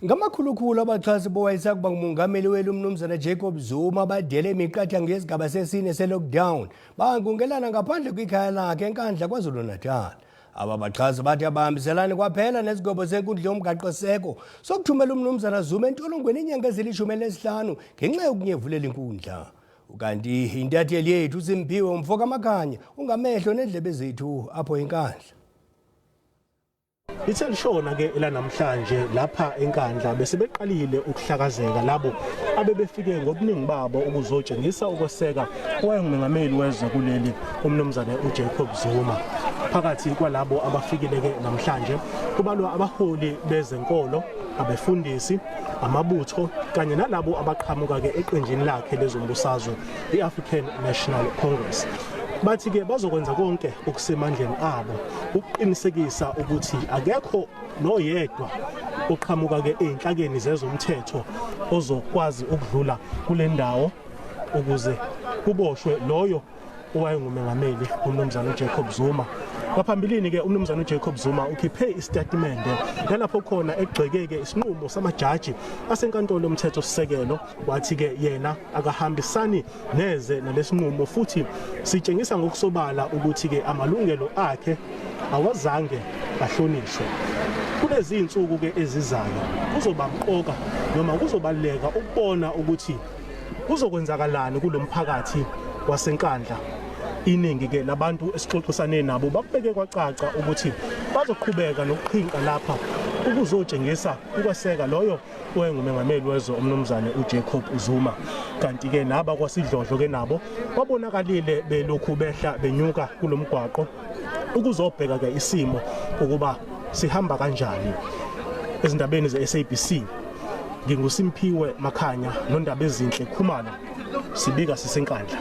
Ngamakhulukhulu abaxhasi bowayesakuba ngumongameli weli uMnumzana Jacob Zuma badele imiqathango yesigaba sesine se-lockdown bangungelana ngaphandle kwikhaya lakhe eNkandla KwaZulu-Natal. Aba baxhasi bathi abahambiselani kwaphela nesigwebo senkundla yomgaqoseko sokuthumela uMnumzana Zuma entolongweni inyanga ezili-15 ngenxa yokunyevulela inkundla. Ukanti intatheli yethu uSimphiwe uMfokaMakhanya ungamehlo nendlebe zethu apho eNkandla. Lithe lishona ke elanamhlanje lapha eNkandla bese beqalile ukuhlakazeka labo abebefike ngobuningi babo ukuzotshengisa ukweseka owayengumengameli wezwe kuleli uMnumzane uJacob Zuma. Phakathi kwalabo abafikile ke namhlanje kubalwa abaholi bezenkolo, abefundisi, amabutho kanye nalabo abaqhamuka ke eqenjini lakhe lezombusazwe i-African National Congress. Bathi ke bazokwenza konke okusemandleni abo ukuqinisekisa ukuthi akekho noyedwa oqhamuka ke ezinhlakeni zezomthetho ozokwazi ukudlula kule ndawo ukuze kuboshwe loyo owayengumengameli uMnumzane uJacob Zuma. Ngaphambilini ke uMnumzane uJacob Zuma ukhiphe isitatimende nalapho khona egxekeke isinqumo samajaji asenkantolo yomthethosisekelo wathi ke yena akahambisani neze nalesinqumo futhi sitshengisa ngokusobala ukuthi ke amalungelo akhe awazange ahlonishwe. Kulezi insuku ke ezizayo kuzoba mqoka noma kuzobaluleka ukubona ukuthi kuzokwenzakalani kulomphakathi waseNkandla. Iningi ke labantu esixoxisane nabo bakubeke kwacaca ukuthi bazoqhubeka nokuqhinqa lapha ukuzotshengisa ukweseka loyo owayengumengameli wezwe uMnumzane uJacob Zuma. Kanti-ke naba kwasidlodlo ke nabo babonakalile belokhu behla benyuka kulomgwaqo ukuzobheka ke isimo ukuba sihamba kanjani. Ezindabeni ze-SABC nginguSimphiwe Makhanya noNdabezinhle Khumalo, sibika siseNkandla.